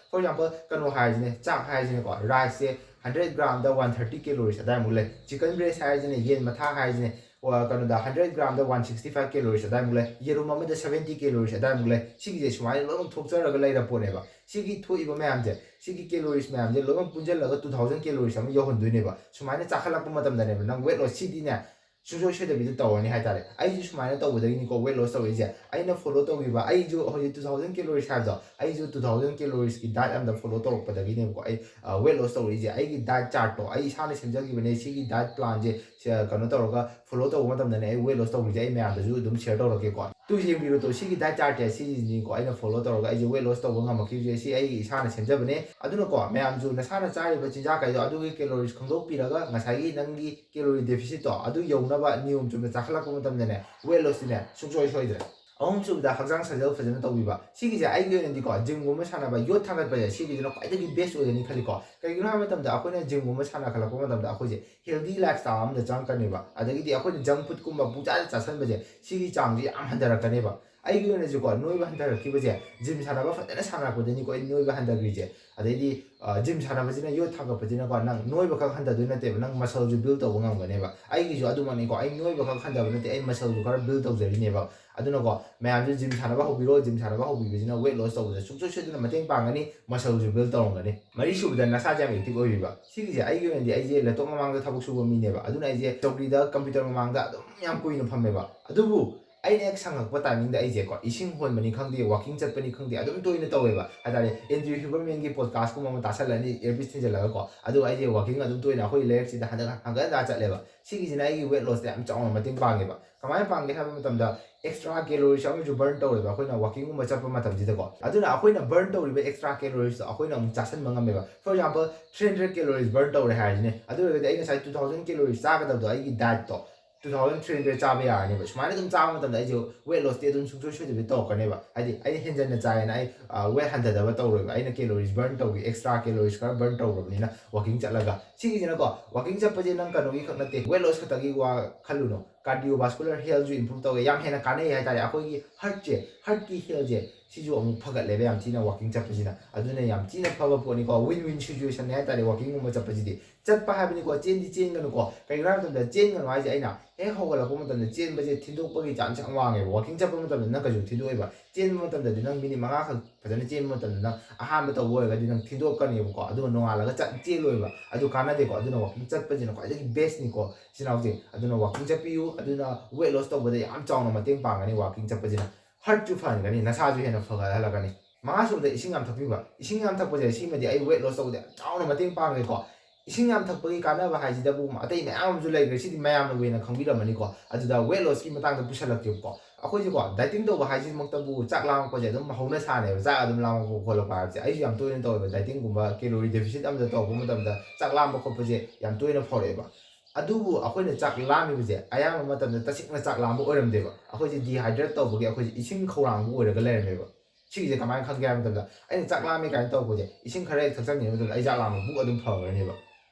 For example, ꯀꯩꯅꯣ ꯍꯥꯏꯔꯤꯁꯤꯅꯦ, ꯆꯥꯛ ꯍꯥꯏꯔꯤꯁꯤꯅꯦꯀꯣ, riceꯁꯦ hundred gramꯗ one thirty calories ꯑꯗꯥꯏꯃꯨꯛ ꯂꯩ꯫ Chicken breast ꯍꯥꯏꯔꯤꯁꯤꯅꯦ, ꯌꯦꯟ ꯃꯊꯥ ꯍꯥꯏꯔꯤꯁꯤꯅꯦ, ꯋꯥ-, ꯀꯩꯅꯣꯗ hundred gramꯗ one sixty five calories ꯑꯗꯥꯏꯃꯨꯛ ꯂꯩ꯫ ꯌꯦꯔꯨꯝ ꯑꯃꯗ seventy calories ꯑꯗꯥꯏꯃꯨꯛ ꯂꯩ꯫ ꯁꯤꯒꯤꯁꯦ ꯁꯨꯃꯥꯏꯅ ꯂꯣꯏꯅꯃꯛ ꯊꯣꯛꯆꯔꯒ ꯂꯩꯔ ꯄꯣꯠꯅꯦꯕ꯫ ꯁꯤꯒꯤ ꯊꯣꯛꯏꯕ ꯃꯌꯥꯝꯁꯦ, ꯁꯤꯒꯤ calories ꯃꯌꯥꯝꯁꯦ ꯂꯣꯏꯅꯃꯛ ꯄꯨꯟꯁꯤꯜꯂꯒ two thousand calories ꯑꯃ ꯌꯧꯍꯟꯗꯣꯏꯅꯦꯕ꯫ ꯁꯨꯃꯥꯏꯅ ꯆꯥꯈꯠꯂꯛꯄ ꯃꯇꯝꯗꯅꯦꯕ ꯅꯪ weight loss ꯁꯤꯗꯤꯅꯦ ꯁꯨꯡꯁꯣꯏ ꯁꯣꯏꯗꯕꯤꯗ ꯇꯧꯔꯅꯤ ꯍꯥꯏꯇꯥꯔꯦ꯫ ꯑꯩꯁꯨ ꯁꯨꯃꯥꯏꯅ ꯇꯧꯕꯗꯒꯤꯅꯤꯀꯣ weight loss ꯇꯧꯔꯛꯏꯁꯦ꯫ ꯑꯩꯅ follow ꯇꯧꯈꯤꯕ, ꯑꯩꯁꯨ ꯍꯧꯖꯤꯛ two thousand calories ꯍꯥꯏꯕꯗꯣ, ꯑꯩꯁꯨ two thousand caloriesꯀꯤ diet ꯑꯝꯗ follow ꯇꯧꯔꯛꯄꯗꯒꯤꯅꯦꯕꯀꯣ ꯑꯩ, ꯑ, weight loss ꯇꯧꯔꯛꯏꯁꯦ꯫ ꯑꯩꯒꯤ diet chartꯇꯣ ꯑꯩ ꯏꯁꯥꯅ ꯁꯦꯝꯖꯈꯤꯕꯅꯦ꯫ ꯁꯤꯒꯤ diet planꯁꯦ ꯁ-, ꯀꯩꯅꯣ ꯇꯧꯔꯒ follow ꯇꯧꯕ ꯃꯇꯝꯗꯅꯦ ꯑꯩ weight loss ꯇꯧꯈꯤꯁꯦ꯫ ꯑꯩ ꯃꯌꯥꯝꯗꯁꯨ ꯑꯗꯨꯝ share ꯇꯧꯔꯛꯀꯦꯀꯣ꯫ ꯇꯨ ꯌꯦꯡꯕꯤꯔꯣ ꯇꯨ, ꯁꯤꯒꯤ diet chartꯁꯦ ꯁꯤꯁꯤꯅꯤꯀꯣ ꯑꯩꯅ follow ꯇꯧꯔꯒ ꯑꯩꯁꯦ weight loss ꯇꯧꯕ ꯉꯝꯃꯛꯈꯤꯕꯁꯦ꯫ ꯁꯤ ꯑꯩꯒꯤ ꯏꯁꯥꯅ ꯁꯦꯝꯖꯕꯅꯦ꯫ ꯑꯗꯨꯅꯀꯣ ꯃꯌꯥꯝꯁꯨ ꯅꯁꯥꯅ ꯆꯥꯔꯤꯕ ꯆꯤꯟꯖꯥꯛ ꯀꯩꯗꯣ ꯑꯗꯨꯒꯤ calories ꯈꯪꯗꯣꯛꯄꯤꯔꯒ ꯉꯁꯥꯏꯒꯤ ꯅꯪꯒꯤ calorie deficitꯇꯣ ꯑꯗꯨ ꯌꯧꯅꯕ ꯅꯤꯌꯣꯝ ꯆꯨꯝꯅ ꯆꯥꯈꯠꯂꯛꯄ ꯃꯇꯝꯗꯅꯦ weight lossꯇꯤꯅꯦ ꯁꯨꯡꯁꯣꯏ ꯁꯣꯏꯗ꯭ꯔꯦ꯫ ꯑꯍꯨꯝꯁꯨꯕꯗ ꯍꯛꯆꯥꯡ ꯁꯥꯖꯦꯜ ꯐꯖꯅ ꯇꯧꯕꯤꯕ꯫ ꯁꯤꯒꯤꯁꯦ ꯑꯩꯒꯤ ꯑꯣꯏꯅꯗꯤꯀꯣ, ꯖꯤꯝꯒꯨꯝꯕ ꯁꯥꯟꯅꯕ, ꯌꯣꯠ ꯊꯥꯡꯒꯠꯄꯁꯦ ꯁꯤꯒꯤꯁꯤꯅ ꯈ꯭ꯋꯥꯏꯗꯒꯤ ꯕꯦꯁ ꯑꯣꯏꯒꯅꯤ ꯈꯜꯂꯤꯀꯣ꯫ ꯀꯩꯒꯤꯅꯣ ꯍꯥꯏꯕ ꯃꯇꯝꯗ ꯑꯩꯈꯣꯏꯅ ꯖꯤꯝꯒꯨꯝꯕ ꯁꯥꯟꯅ ꯈꯠꯂꯛꯄ ꯃꯇꯝꯗ ꯑꯩꯈꯣꯏꯁꯦ ꯍꯦꯜꯗꯤ ꯂꯥꯏꯐ ꯁ꯭ꯇꯥꯏꯜ ꯑꯃꯗ ꯆꯪꯉꯛꯀꯅꯦꯕ꯫ ꯑꯗꯒꯤꯗꯤ ꯑꯩꯈꯣꯏꯅ ꯖꯪ ꯐꯨꯗꯀꯨꯝꯕ ꯄꯨꯡꯆꯥꯗ ꯆꯥꯁꯟꯕꯁꯦ ꯁꯤꯒꯤ ꯆꯥꯡꯁꯦ ꯌꯥꯝ ꯍꯟꯊꯔꯛꯀꯅꯦꯕ꯫ ꯑꯩꯒꯤ ꯑꯣꯏꯅꯁꯨꯀꯣ, ꯅꯣꯏꯕ ꯍꯟꯊꯔꯛꯈꯤꯕꯁꯦ ꯖꯤꯝ ꯁꯥꯟꯅꯕ ꯐꯖꯅ ꯁꯥꯟꯅꯔꯛꯄꯗꯒꯤꯅꯤꯀꯣ ꯑꯩ ꯅꯣꯏꯕ ꯍꯟꯊꯈ꯭ꯔꯤꯁꯦ꯫ ꯑꯗꯩꯗꯤ ꯖꯤꯝ ꯁꯥꯟꯅꯕꯁꯤꯅ, ꯌꯣꯠ ꯊꯥꯡꯒꯠꯄꯁꯤꯅꯀꯣ, ꯅꯪ ꯅꯣꯏꯕ ꯈꯛ ꯍꯟꯊꯗꯣꯏ ꯅꯠꯇꯦꯕ, ꯅꯪ ꯃꯁꯜꯁꯨ ꯕꯤꯜ ꯇꯧꯕ ꯉꯝꯒꯅꯦꯕ꯫ ꯑꯩꯒꯤꯁꯨ ꯑꯗꯨꯃꯛꯅꯤꯀꯣ, ꯑꯩ ꯅꯣꯏꯕ ꯈꯛ ꯍꯟꯊꯕ ꯅꯠꯇꯦ, ꯑꯩ ꯃꯁꯜꯁꯨ ꯈꯔ ꯕꯤꯜ ꯇꯧꯖꯔꯤꯅꯦꯕ꯫ ꯑꯗꯨꯅꯀꯣ, ꯃꯌꯥꯝꯁꯨ ꯖꯤꯝ ꯁꯥꯟꯅꯕ ꯍꯧꯕꯤꯔꯣ꯫ ꯖꯤꯝ ꯁꯥꯟꯅꯕ ꯍꯧꯕꯤꯕꯁꯤꯅ ꯋꯦꯠ ꯂꯣꯁ ꯇꯧꯕꯗ ꯁꯨꯡꯁꯣꯏ ꯁꯣꯏꯗꯅ ꯃꯇꯦꯡ ꯄꯥꯡꯒꯅꯤ, ꯃꯁꯜꯁꯨ ꯕꯤꯜ ꯇꯧꯔꯝꯒꯅꯤ꯫ ꯃꯔꯤꯁꯨꯕꯗ, ꯅꯁꯥꯁꯦ ꯌꯥꯝ ꯑꯦꯛꯇꯤꯚ ꯑꯣꯏꯕꯤꯕ꯫ ꯁꯤꯒꯤꯁꯦ ꯑꯩꯒꯤ ꯑꯣꯏꯅꯗꯤ, ꯑꯩꯁꯦ ꯂꯦꯞꯇꯣꯞ ꯃꯃꯥꯡꯗ ꯊꯕꯛ ꯁꯨꯕ ꯃꯤꯅꯦꯕ, ꯑꯗꯨꯅ ꯑꯩꯁꯦ ꯆꯧꯀ꯭ꯔꯤꯗ, ꯀꯝꯄ꯭ꯌꯨꯇꯔ ꯃꯃꯥꯡꯗ ꯑꯗꯨꯝ ꯌꯥꯝ ꯀꯨꯏꯅ ꯐꯝꯃꯦꯕ꯫ ꯑꯗꯨꯕꯨ ꯑꯩꯅ ꯍꯦꯛ ꯁꯪꯉꯛꯄ ꯇꯥꯏꯃꯤꯡꯗ ꯑꯩꯁꯦꯀꯣ, ꯏꯁꯤꯡ ꯍꯣꯟꯕꯅꯤ ꯈꯪꯗꯦ, ꯋꯥꯀꯤꯡ ꯆꯠꯄꯅꯤ ꯈꯪꯗꯦ, ꯑꯗꯨꯝ ꯇꯣꯏꯅ ꯇꯧꯋꯦꯕ ꯍꯥꯏꯇꯥꯔꯦ꯫ ꯑꯦꯟꯗ꯭ꯔꯤꯌꯨ ꯍ꯭ꯌꯨꯕꯔꯃꯦꯟꯒꯤ ꯄꯣꯗꯀꯥꯁꯀꯨꯝꯕ ꯑꯃ ꯇꯥꯁꯜꯂꯅꯤ, ꯏꯌꯔꯄꯤꯁ ꯊꯤꯟꯖꯜꯂꯒꯀꯣ, ꯑꯗꯨꯒ ꯑꯩꯁꯦ ꯋꯥꯀꯤꯡ ꯑꯗꯨꯝ ꯇꯣꯏꯅ ꯑꯩꯈꯣꯏ ꯂꯩꯔꯛꯁꯤꯗ ꯍꯟꯗꯛ ꯍꯟꯒꯠ ꯍꯟꯗ ꯆꯠꯂꯦꯕ꯫ ꯁꯤꯒꯤꯁꯤꯅ ꯑꯩꯒꯤ ꯋꯦꯠ ꯂꯣꯁꯇ ꯌꯥꯝ ꯆꯥꯎꯅ ꯃꯇꯦꯡ ꯄꯥꯡꯉꯦꯕ꯫ ꯀꯃꯥꯏꯅ ꯄꯥꯡꯒꯦ ꯍꯥꯏꯕ ꯃꯇꯝꯗ, ꯑꯦꯛꯁꯇ꯭ꯔꯥ ꯀꯦꯂꯣꯔꯤꯁ ꯑꯃꯁꯨ ꯕꯔꯟ ꯇꯧꯋꯦꯕ ꯑꯩꯈꯣꯏꯅ ꯋꯥꯀꯤꯡꯒꯨꯝꯕ ꯆꯠꯄ ꯃꯇꯝꯁꯤꯗꯀꯣ꯫ ꯑꯗꯨꯅ ꯑꯩꯈꯣꯏꯅ ꯕꯔꯟ ꯇꯧꯔꯤꯕ ꯑꯦꯛꯁꯇ꯭ꯔꯥ ꯀꯦꯂꯣꯔꯤꯁꯇꯣ ꯑꯩꯈꯣꯏꯅ ꯑꯃꯨꯛ ꯆꯥꯁꯟꯕ ꯉꯝꯃꯦꯕ꯫ Four example, three hundred calories burn ꯇꯧꯔꯦ ꯍꯥꯏꯔꯁꯤꯅꯦ, ꯑꯗꯨ ꯑꯣꯏꯔꯒꯗꯤ ꯑꯩ ꯉꯁꯥꯏ two thousand calories ꯆꯥꯒꯗꯕꯗꯣ, ꯑꯩꯒꯤ ꯗꯥꯏꯠꯇꯣ two thousand three hundred ꯆꯥꯕ ꯌꯥꯔꯅꯦꯕ꯫ ꯁꯨꯃꯥꯏꯅ ꯑꯗꯨꯝ ꯆꯥꯕ ꯃꯇꯝꯗ ꯑꯩꯁꯦ ꯋꯦꯠ ꯂꯣꯁꯇꯤ ꯑꯗꯨꯝ ꯁꯨꯡꯁꯣꯏ ꯁꯣꯏꯗꯕꯤ ꯇꯧꯔꯛꯀꯅꯦꯕ꯫ ꯍꯥꯏꯗꯤ ꯑꯩꯅ ꯍꯦꯟꯖꯟꯅ ꯆꯥꯏꯌꯦꯅ ꯑꯩ ꯋꯦꯠ ꯍꯟꯊꯗꯕ ꯇꯧꯔꯣꯏꯕ꯫ ꯑꯩꯅ ꯀꯦꯂꯣꯔꯤꯁ ꯕꯔꯟ ꯇꯧꯒꯦ, ꯑꯦꯛꯁꯇ꯭ꯔꯥ ꯀꯦꯂꯣꯔꯤꯁ ꯈꯔ ꯕꯔꯟ ꯇꯧꯔꯕꯅꯤꯅ ꯋꯥꯀꯤꯡ ꯆꯠꯂꯒ꯫ ꯁꯤꯒꯤꯁꯤꯅꯀꯣ, ꯋꯥꯀꯤꯡ ꯆꯠꯄꯁꯦ ꯅꯪ ꯀꯩꯅꯣꯒꯤ ꯈꯛ ꯅꯠꯇꯦ, ꯋꯦꯠ ꯂꯣꯁ ꯈꯛꯇꯒꯤ ꯋꯥ ꯈꯜꯂꯨꯅꯣ꯫ ꯀꯥꯔꯗꯤꯑꯣ ꯚꯥꯁꯀꯨꯂꯔ ꯍꯦꯜꯊꯁꯨ ꯏꯝꯄ꯭ꯔꯨꯞ ꯇꯧꯋꯦ, ꯌꯥꯝ ꯍꯦꯟꯅ ꯀꯥꯟꯅꯩ ꯍꯥꯏꯇꯥꯔꯦ꯫ ꯑꯩꯈꯣꯏꯒꯤ ꯍꯥꯔꯠꯁꯦ, ꯍꯥꯔꯠꯀꯤ ꯍꯦꯜꯊꯁꯦ ꯁꯤꯁꯨ ꯑꯃꯨꯛ ꯐꯒꯠꯂꯦꯕ ꯌꯥꯝ ꯊꯤꯅ ꯋꯥꯀꯤꯡ ꯆꯠꯄꯁꯤꯅ꯫ ꯑꯗꯨꯅ ꯌꯥꯝ ꯊꯤꯅ ꯐꯕ ꯄꯣꯠꯅꯤꯀꯣ, ꯋꯤꯟ ꯋꯤꯟ ꯁꯤꯆꯨꯋꯦꯁꯟꯅꯦ ꯍꯥꯏꯇꯥꯔꯦ ꯋꯥꯀꯤꯡꯒꯨꯝꯕ ꯆꯠꯄꯁꯤꯗꯤ꯫ ꯆꯠꯄ ꯍꯥꯏꯕꯅꯤꯀꯣ, ꯆꯦꯟꯗꯤ ꯆꯦꯟꯒꯅꯨꯀꯣ꯫ ꯀꯩꯒꯤꯅꯣ ꯍꯥꯏꯕ ꯃꯇꯝꯗ, ꯆꯦꯟꯒꯅꯨ ꯍꯥꯏꯁꯦ ꯑꯩꯅ ꯍꯦꯛ ꯍꯧꯒꯠꯂꯛꯄ ꯃꯇꯝꯗ ꯆꯦꯟꯕꯁꯦ ꯊꯤꯟꯗꯣꯛꯄꯒꯤ ꯆꯥꯟꯁ ꯌꯥꯝ ꯋꯥꯡꯉꯦꯕ꯫ ꯋꯥꯀꯤꯡ ꯆꯠꯄ ꯃꯇꯝꯗ ꯅꯪ ꯀꯩꯁꯨ ꯊꯤꯟꯗꯣꯛꯑꯣꯏꯕ꯫ ꯆꯦꯟꯕ ꯃꯇꯝꯗꯗꯤ ꯅꯪ ꯃꯤꯅꯤꯠ ꯃꯉꯥ ꯈꯛ ꯐꯖꯅ ꯆꯦꯟꯕ ꯃꯇꯝꯗ, ꯅꯪ ꯑꯍꯥꯟꯕ ꯇꯧꯕ ꯑꯣꯏꯔꯒꯗꯤ ꯅꯪ ꯊꯤꯟꯗꯣꯛꯀꯅꯦꯕꯀꯣ, ꯑꯗꯨꯒ ꯅꯣꯡꯉꯥꯜꯂꯒ ꯆꯠ-, ꯆꯦꯜꯂꯣꯏꯕ꯫ ꯑꯗꯨ ꯀꯥꯟꯅꯗꯦꯀꯣ꯫ ꯑꯗꯨꯅ ꯋꯥꯀꯤꯡ ꯆꯠꯄꯁꯤꯅ ꯈ꯭ꯋꯥꯏꯗꯒꯤ ꯕꯦꯁꯅꯤꯀꯣ, ꯏꯆꯤꯟ ꯏꯅꯥꯎꯁꯦ꯫ ꯑꯗꯨꯅ ꯋꯥꯀꯤꯡ ꯆꯠꯄꯤꯌꯨ, ꯑꯗꯨꯅ ꯋꯦꯠ ꯂꯣꯁ ꯇꯧꯕꯗ ꯌꯥꯝ ꯆꯥꯎꯅ ꯃꯇꯦꯡ ꯄꯥꯡꯒꯅꯤ ꯋꯥꯀꯤꯡ ꯆꯠꯄꯁꯤꯅ꯫ ꯍꯥꯔꯠꯁꯨ ꯐꯍꯟꯒꯅꯤ, ꯅꯁꯥꯁꯨ ꯍꯦꯟꯅ ꯐꯒꯠꯍꯜꯂꯛꯀꯅꯤ꯫ ꯃꯉꯥꯁꯨꯕꯗ, ꯏꯁꯤꯡ ꯌꯥꯝ ꯊꯛꯄꯤꯕ꯫ ꯏꯁꯤꯡ ꯌꯥꯝ ꯊꯛꯄꯁꯦ, ꯁꯤꯃꯗꯤ ꯑꯩ ꯋꯦꯠ ꯂꯣꯁ ꯇꯧꯕꯗ ꯌꯥꯝ ꯆꯥꯎꯅ ꯃꯇꯦꯡ ꯄꯥꯡꯒꯦꯀꯣ꯫ ꯏꯁꯤꯡ ꯌꯥꯝ ꯊꯛꯄꯒꯤ ꯀꯥꯟꯅꯕ ꯍꯥꯏꯁꯤꯗꯕꯨ ꯑꯇꯩ ꯃꯌꯥꯝ ꯑꯃꯁꯨ ꯂꯩꯈ꯭ꯔꯦ, ꯁꯤꯗꯤ ꯃꯌꯥꯝꯅ ꯂꯣꯏꯅ ꯈꯪꯕꯤꯔꯝꯃꯅꯤꯀꯣ꯫ ꯑꯗꯨꯗ ꯋꯦꯠ ꯂꯣꯁꯀꯤ ꯃꯇꯥꯡꯗ ꯄꯨꯁꯜꯂꯛꯀꯦꯕꯀꯣ꯫ ꯑꯩꯈꯣꯏꯁꯦꯀꯣ, ꯗꯥꯏꯇꯤꯡ ꯇꯧꯕ ꯍꯥꯏꯁꯤꯃꯛꯇꯕꯨ ꯆꯥꯛ ꯂꯥꯝꯃꯛꯄꯁꯦ ꯑꯗꯨꯝ ꯍꯧꯅ ꯁꯥꯅꯦꯕ, ꯆꯥꯛ ꯑꯗꯨꯝ ꯂꯥꯝꯃꯛꯄ ꯈꯣꯠꯂꯛꯄ ꯍꯥꯏꯕꯁꯦ꯫ ꯑꯩꯁꯨ ꯌꯥꯝ ꯇꯣꯏꯅ ꯇꯧꯋꯦꯕ, ꯗꯥꯏꯇꯤꯡꯒꯨꯝꯕ ꯀꯦꯂꯣꯔꯤ ꯗꯦꯐꯤꯁꯤꯠ ꯑꯃꯗ ꯇꯧꯔꯛꯄ ꯃꯇꯝꯗ ꯆꯥꯛ ꯂꯥꯝꯕ ꯈꯣꯠꯄꯁꯦ ꯌꯥꯝ ꯇꯣꯏꯅ ꯐꯥꯎꯔꯛꯑꯦꯕ꯫ ꯑꯗꯨꯕꯨ ꯑꯩꯈꯣꯏꯅ ꯆꯥꯛ ꯂꯥꯝꯃꯤꯕꯁꯦ ꯑꯌꯥꯝꯕ ꯃꯇꯝꯗ ꯇꯁꯦꯡꯅ ꯆꯥꯛ ꯂꯥꯝꯕ ꯑꯣꯏꯔꯝꯗꯦꯕ, ꯑꯩꯈꯣꯏꯁꯦ ꯗꯤꯍꯥꯏꯗ꯭ꯔꯦꯠ ꯇꯧꯕꯒꯤ ꯑꯩꯈꯣꯏꯁꯦ ꯏꯁꯤꯡ ꯈꯧꯔꯥꯡꯕ ꯑꯣꯏꯔꯒ ꯂꯩꯔꯝꯃꯦꯕ꯫ ꯁꯤꯒꯤꯁꯦ ꯀꯃꯥꯏꯅ ꯈꯪꯒꯦ ꯍꯥꯏꯕ ꯃꯇꯝꯗ, ꯑꯩꯅ ꯆꯥꯛ ꯂꯥꯝꯃꯤ ꯀꯥꯏꯅ ꯇꯧꯔꯛꯄꯁꯦ, ꯏꯁꯤꯡ ꯈꯔ ꯍꯦꯛ ꯊꯛꯆꯟꯈꯤꯕ ꯃꯇꯝꯗ ꯑꯩ ꯆꯥꯛ ꯂꯥꯝꯕ ꯕꯨꯛ ꯑꯗꯨꯝ ꯐꯈ꯭ꯔꯅꯦꯕ꯫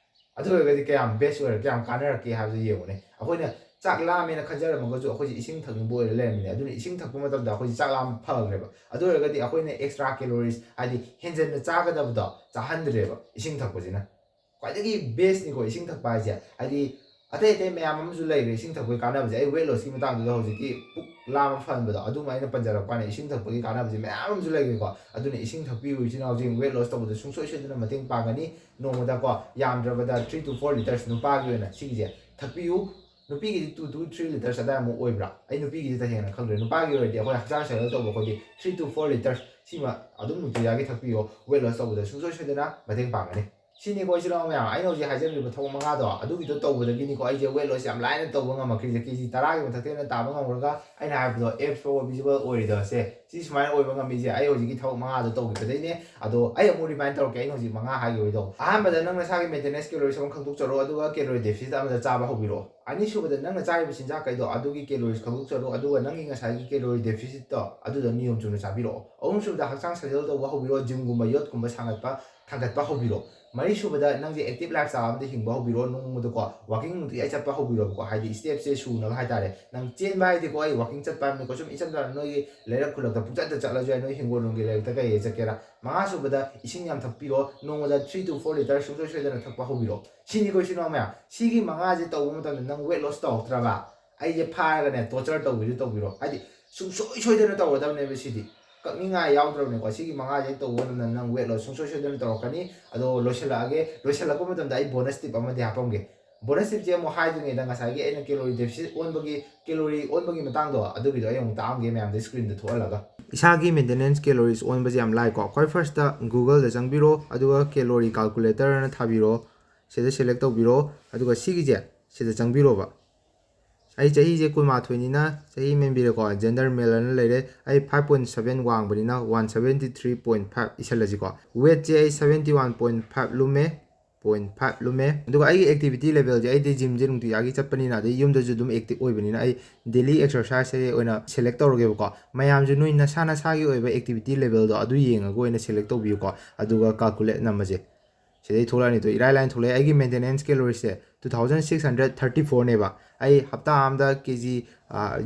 ꯑꯗꯨ ꯑꯣꯏꯔꯒꯗꯤ ꯀꯌꯥꯝ ꯕꯦꯁ ꯑꯣꯏꯔꯦ, ꯀꯌꯥꯝ ꯀꯥꯟꯅꯔꯛꯀꯦ ꯍꯥꯏꯕꯗꯨ ꯌꯦꯡꯉꯨꯅꯦ꯫ ꯑꯩꯈꯣꯏꯅ ꯆꯥꯛ ꯂꯥꯝꯃꯦꯅ ꯈꯟꯖꯔꯝꯃꯒꯁꯨ ꯑꯩꯈꯣꯏꯁꯦ ꯏꯁꯤꯡ ꯊꯛꯅꯤꯡꯕ ꯑꯣꯏꯔ ꯂꯩꯔꯝꯃꯤꯅꯦ꯫ ꯑꯗꯨꯅ ꯏꯁꯤꯡ ꯊꯛꯄ ꯃꯇꯝꯗ ꯑꯩꯈꯣꯏꯁꯦ ꯆꯥꯛ ꯂꯥꯝꯕ ꯐꯈ꯭ꯔꯦꯕ꯫ ꯑꯗꯨ ꯑꯣꯏꯔꯒꯗꯤ ꯑꯩꯈꯣꯏꯅ ꯑꯦꯛꯁꯇ꯭ꯔꯥ ꯀꯦꯂꯣꯔꯤꯁ, ꯍꯥꯏꯗꯤ ꯍꯦꯟꯖꯟꯅ ꯆꯥꯒꯗꯕꯗꯣ ꯆꯥꯍꯟꯗ꯭ꯔꯦꯕ ꯏꯁꯤꯡ ꯊꯛꯄꯁꯤꯅ꯫ ꯈ꯭ꯋꯥꯏꯗꯒꯤ ꯕꯦꯁꯅꯤꯀꯣ ꯏꯁꯤꯡ ꯊꯛꯄ ꯍꯥꯏꯁꯦ꯫ ꯍꯥꯏꯗꯤ ꯑꯇꯩ ꯑꯇꯩ ꯃꯌꯥꯝ ꯑꯃꯁꯨ ꯂꯩꯈ꯭ꯔꯦ ꯏꯁꯤꯡ ꯊꯛꯄꯒꯤ ꯀꯥꯟꯅꯕꯁꯦ꯫ ꯑꯩ ꯋꯦꯠ ꯂꯣꯁꯀꯤ ꯃꯇꯥꯡꯗꯨꯗ ꯍꯧꯖꯤꯛꯀꯤ ꯄꯨꯛ ꯂꯥꯝꯕ ꯐꯍꯟꯕꯗꯣ ꯑꯗꯨꯃ ꯑꯩꯅ ꯄꯟꯖꯔꯛꯄ ꯋꯥꯅꯤ꯫ ꯏꯁꯤꯡ ꯊꯛꯄꯒꯤ ꯀꯥꯟꯅꯕꯁꯦ ꯃꯌꯥꯝ ꯑꯃꯁꯨ ꯂꯩꯈ꯭ꯔꯦꯀꯣ꯫ ꯑꯗꯨꯅ ꯏꯁꯤꯡ ꯊꯛꯄꯤꯌꯨ ꯏꯆꯤꯟ ꯏꯅꯥꯎꯁꯤꯡ, ꯋꯦꯠ ꯂꯣꯁ ꯇꯧꯕꯗ ꯁꯨꯡꯁꯣꯏ ꯁꯣꯏꯗꯅ ꯃꯇꯦꯡ ꯄꯥꯡꯒꯅꯤ꯫ ꯅꯣꯡꯃꯗꯀꯣ ꯌꯥꯝꯗ꯭ꯔꯕꯗ three to four litres ꯅꯨꯄꯥꯒꯤ ꯑꯣꯏꯅ ꯁꯤꯒꯤꯁꯦ ꯊꯛꯄꯤꯌꯨ꯫ ꯅꯨꯄꯤꯒꯤꯗꯤ two to three litres ꯑꯗꯥꯏꯃꯨꯛ ꯑꯣꯏꯕ꯭ꯔꯥ? ꯑꯩ ꯅꯨꯄꯤꯒꯤꯗꯤ ꯇꯁꯦꯡꯅ ꯈꯪꯗ꯭ꯔꯦ꯫ ꯅꯨꯄꯥꯒꯤ ꯑꯣꯏꯔꯗꯤ ꯑꯩꯈꯣꯏ ꯍꯛꯆꯥꯡ ꯁꯥꯖꯦꯜ ꯇꯧꯕ ꯑꯩꯈꯣꯏꯗꯤ three to four litres ꯁꯤꯃ ꯑꯗꯨꯝ ꯅꯨꯡꯇꯤꯖꯥꯒꯤ ꯊꯛꯄꯤꯌꯣ꯫ ꯋꯦꯠ ꯂꯣꯁ ꯇꯧꯕꯗ ꯁꯨꯡꯁꯣꯏ ꯁꯣꯏꯗꯅ ꯃꯇꯦꯡ ꯄꯥꯡꯒꯅꯤ꯫ ꯁꯤꯅꯤꯀꯣ ꯏꯆꯤꯜ ꯏꯅꯥꯎ ꯃꯌꯥꯝ, ꯑꯩꯅ ꯍꯧꯖꯤꯛ ꯍꯥꯏꯖꯈ꯭ꯔꯤꯕ ꯊꯕꯛ ꯃꯉꯥꯗꯣ, ꯑꯗꯨꯒꯤꯗꯣ ꯇꯧꯕꯗꯒꯤꯅꯤꯀꯣ ꯑꯩꯁꯦ ꯋꯦꯠ ꯂꯣꯁ ꯌꯥꯝ ꯂꯥꯏꯅ ꯇꯧꯕ ꯉꯝꯃꯛꯈ꯭ꯔꯤꯁꯦ꯫ ꯀꯦ ꯖꯤ ꯇꯔꯥꯒꯤ ꯃꯊꯛꯇ ꯍꯦꯟꯅ ꯇꯥꯕ ꯉꯝꯈ꯭ꯔꯒ ꯑꯩꯅ ꯍꯥꯏꯕꯗꯣ ꯑꯦꯞꯁ ꯐꯥꯎꯕ ꯚꯤꯖꯤꯕꯜ ꯑꯣꯏꯔꯤꯗꯣ ꯁꯦ꯫ ꯁꯤ ꯁꯨꯃꯥꯏꯅ ꯑꯣꯏꯕ ꯉꯝꯃꯤꯁꯦ ꯑꯩ ꯍꯧꯖꯤꯛꯀꯤ ꯊꯕꯛ ꯃꯉꯥꯗꯣ ꯇꯧꯈꯤꯕꯗꯩꯅꯦ꯫ ꯑꯗꯣ ꯑꯩ ꯑꯃꯨꯛ ꯔꯤꯃꯥꯏꯟ ꯇꯧꯔꯛꯀꯦ, ꯑꯩꯅ ꯍꯧꯖꯤꯛ ꯃꯉꯥ ꯍꯥꯏꯈꯤꯕꯩꯗꯣ꯫ ꯑꯍꯥꯟꯕꯗ ꯅꯪ ꯅꯁꯥꯒꯤ ꯃꯦꯟꯇꯦꯅꯦꯟꯁ ꯀꯦꯂꯣꯔꯤꯁ ꯑꯃ ꯈꯪꯗꯣꯛꯆꯔꯣ, ꯑꯗꯨꯒ ꯀꯦꯂꯣꯔꯤ ꯗꯦꯐꯤꯁꯤꯠ ꯑꯃꯗ ꯆꯥꯕ ꯍꯧꯕꯤꯔꯣ꯫ ꯑꯅꯤꯁꯨꯕꯗ ꯅꯪꯅ ꯆꯥꯔꯤꯕ ꯆꯤꯟꯖꯥꯛꯈꯩꯗꯣ ꯑꯗꯨꯒꯤ ꯀꯦꯂꯣꯔꯤꯁ ꯈꯪꯗꯣꯛꯆꯔꯣ, ꯑꯗꯨꯒ ꯅꯪꯒꯤ ꯉꯁꯥꯏꯒꯤ ꯀꯦꯂꯣꯔꯤ ꯗꯦꯐꯤꯁꯤꯠꯇꯣ ꯑꯗꯨꯗꯣ ꯅꯤꯌꯣꯝ ꯆꯨꯝꯅ ꯆꯥꯕꯤꯔꯛꯑꯣ꯫ ꯑꯍꯨꯝꯁꯨꯕꯗ ꯍꯛꯆꯥꯡ ꯁꯥꯖꯦꯜ ꯇꯧꯕ ꯍꯧꯕꯤꯔꯣ, ꯖꯤꯝꯒꯨꯝꯕ ꯌꯣꯠꯀꯨꯝꯕ ꯁꯥꯡꯒꯠꯄ ꯊꯥꯡꯒꯠꯄ ꯍꯧꯕꯤꯔꯣ꯫ ꯃꯔꯤꯁꯨꯕꯗ ꯅꯪꯁꯦ ꯑꯦꯛꯇꯤꯚ ꯂꯥꯏꯐ ꯁ꯭ꯇꯥꯏꯜ ꯑꯃꯗ ꯍꯤꯡꯕ ꯍꯧꯕꯤꯔꯣ, ꯅꯣꯡꯃꯗꯀꯣ ꯋꯥꯀꯤꯡ ꯅꯨꯡꯇꯤꯒꯤ ꯆꯠꯄ ꯍꯧꯕꯤꯔꯣꯕꯀꯣ, ꯍꯥꯏꯗꯤ ꯁ꯭ꯇꯦꯞꯁꯦ ꯁꯨꯅꯕ ꯍꯥꯏꯇꯥꯔꯦ꯫ ꯅꯪ ꯆꯦꯟꯕ ꯍꯥꯏꯗꯤꯀꯣ ꯑꯩ ꯋꯥꯀꯤꯡ ꯆꯠꯄ ꯍꯥꯏꯕꯅꯤꯀꯣ, ꯁꯨꯝ ꯏꯆꯝ ꯆꯝꯅ ꯅꯣꯏꯒꯤ ꯂꯩꯔꯛ ꯈꯨꯜꯂꯛꯇ ꯄꯨꯡꯆꯠꯇ ꯆꯠꯂꯁꯨ ꯌꯥꯏ, ꯅꯣꯏ ꯍꯤꯡꯒꯣꯜ ꯅꯨꯡꯒꯤ ꯂꯩꯔꯛꯇ ꯀꯩꯗ ꯆꯠꯀꯦꯔꯥ꯫ ꯃꯉꯥꯁꯨꯕꯗ ꯏꯁꯤꯡ ꯌꯥꯝ ꯊꯛꯄꯤꯔꯣ, ꯅꯣꯡꯃꯗ three to four litres ꯁꯨꯡꯁꯣꯏ ꯁꯣꯏꯗꯅ ꯊꯛꯄ ꯍꯧꯕꯤꯔꯣ꯫ ꯁꯤꯅꯤꯀꯣ ꯏꯆꯤꯟ ꯏꯅꯥꯎ ꯃꯌꯥꯝ, ꯁꯤꯒꯤ ꯃꯉꯥꯁꯦ ꯇꯧꯕ ꯃꯇꯝꯗ ꯅꯪ ꯋꯦꯠ ꯂꯣꯁ ꯇꯧꯔꯛꯇ꯭ꯔꯕ, ꯑꯩꯁꯦ ꯐꯥꯔꯒꯅꯦ ꯇꯣꯔꯆꯔ ꯇꯧꯕꯤꯁꯨ ꯇꯧꯕꯤꯔꯣ, ꯍꯥꯏꯗꯤ ꯁꯨꯡꯁꯣꯏ ꯁꯣꯏꯗꯅ ꯇꯧꯒꯗꯕꯅꯦꯕ ꯁꯤꯗꯤ꯫ ꯀꯛꯅꯤꯡꯉꯥꯏ ꯌꯥꯎꯗ꯭ꯔꯕꯅꯦꯀꯣ꯫ ꯁꯤꯒꯤ ꯃꯉꯥꯁꯦ ꯍꯦꯛ ꯇꯧꯕ ꯃꯇꯝꯗ ꯅꯪ ꯋꯦꯠ ꯂꯣꯁ ꯁꯨꯡꯁꯣꯏ ꯁꯣꯏꯗꯅ ꯇꯧꯔꯛꯀꯅꯤ꯫ ꯑꯗꯣ ꯂꯣꯏꯁꯤꯜꯂꯛꯑꯒꯦ, ꯂꯣꯏꯁꯤꯜꯂꯛꯄ ꯃꯇꯝꯗ ꯑꯩ ꯕꯣꯅꯁ ꯇꯤꯞ ꯑꯃꯗꯤ ꯍꯥꯞꯄꯝꯒꯦ꯫ ꯕꯣꯅꯁ ꯇꯤꯞꯁꯦ ꯑꯃꯨꯛ ꯍꯥꯏꯗ꯭ꯔꯤꯉꯩꯗ ꯉꯁꯥꯏꯒꯤ ꯑꯩꯅ ꯀꯦꯂꯣꯔꯤ ꯗꯦꯐꯤꯁꯤꯠ ꯑꯣꯟꯕꯒꯤ, ꯀꯦꯂꯣꯔꯤ ꯑꯣꯟꯕꯒꯤ ꯃꯇꯥꯡꯗꯣ ꯑꯗꯨꯒꯤꯗꯣ ꯑꯩ ꯑꯃꯨꯛ ꯇꯥꯛꯑꯝꯒꯦ ꯃꯌꯥꯝꯗ ꯁ꯭ꯀ꯭ꯔꯤꯟꯗ ꯊꯣꯛꯍꯜꯂꯒ꯫ ꯏꯁꯥꯒꯤ ꯃꯦꯟꯇꯦꯅꯦꯟꯁ ꯀꯦꯂꯣꯔꯤꯁ ꯑꯣꯟꯕꯁꯦ ꯌꯥꯝ ꯂꯥꯏꯀꯣ꯫ ꯈ꯭ꯋꯥꯏ ꯐꯥꯔꯁꯇ ꯒꯨꯒꯜꯗ ꯆꯪꯕꯤꯔꯣ, ꯑꯗꯨꯒ ꯀꯦꯂꯣꯔꯤ ꯀꯥꯜꯀꯨꯂꯦꯇꯔ ꯑꯅ ꯊꯥꯕꯤꯔꯣ, ꯁꯤꯗ ꯁꯦꯂꯦꯛ ꯇꯧꯕꯤꯔꯣ, ꯑꯗꯨꯒ ꯁꯤꯒꯤꯁꯦ ꯁꯤꯗ ꯆꯪꯕꯤꯔꯣꯕ꯫ ꯑꯩ ꯆꯍꯤꯁꯦ ꯀꯨꯟꯃꯥꯊꯣꯏꯅꯤꯅ ꯆꯍꯤ ꯃꯦꯟꯕꯤꯔꯦꯀꯣ, ꯖꯦꯟꯗꯔ ꯃꯦꯜ ꯑꯅ ꯂꯩꯔꯦ꯫ ꯑꯩ five point seven ꯋꯥꯡꯕꯅꯤꯅ one seventy three point five ꯏꯁꯜꯂꯁꯤꯀꯣ꯫ ꯋꯦꯠꯁꯦ ꯑꯩ seventy one point five ꯂꯨꯝꯃꯦ꯫ ꯄꯣꯏꯟ ꯐꯥꯏꯚ ꯂꯨꯝꯃꯦ꯫ ꯑꯗꯨꯒ ꯑꯩꯒꯤ ꯑꯦꯛꯇꯤꯚꯤꯇꯤ ꯂꯦꯚꯦꯜꯁꯦ, ꯑꯩꯗꯤ ꯖꯤꯝꯁꯦ ꯅꯨꯡꯇꯤꯖꯥꯒꯤ ꯆꯠꯄꯅꯤꯅ, ꯑꯗꯩ ꯌꯨꯝꯗꯁꯨ ꯑꯗꯨꯝ ꯑꯦꯛꯇꯤꯚ ꯑꯣꯏꯕꯅꯤꯅ, ꯑꯩ ꯗꯦꯂꯤ ꯑꯦꯛꯁꯔꯁꯥꯏꯖꯁꯦ ꯑꯣꯏꯅ ꯁꯦꯂꯦꯛ ꯇꯧꯔꯒꯦꯕꯀꯣ꯫ ꯃꯌꯥꯝꯁꯨ ꯅꯣꯏ ꯅꯁꯥ ꯅꯁꯥꯒꯤ ꯑꯣꯏꯕ ꯑꯦꯛꯇꯤꯚꯤꯇꯤ ꯂꯦꯚꯦꯜꯗꯣ ꯑꯗꯨ ꯌꯦꯡꯉꯒ ꯑꯣꯏꯅ ꯁꯦꯂꯦꯛ ꯇꯧꯕꯤꯌꯨꯀꯣ꯫ ꯑꯗꯨꯒ ꯀꯥꯜꯀꯨꯂꯦꯠ ꯅꯝꯃꯁꯦ꯫ ꯁꯤꯗꯩ ꯊꯣꯛꯂꯛꯑꯅꯤ꯫ ꯑꯗꯣ ꯏꯔꯥꯏ ꯂꯥꯏꯅ ꯊꯣꯛꯂꯛꯑꯦ꯫ ꯑꯩꯒꯤ maintenance ꯀꯦꯂꯣꯔꯤꯁꯦ two thousand six hundred thirty four ꯅꯦꯕ꯫ ꯑꯩ ꯍꯞꯇꯥ ꯑꯝꯗ K G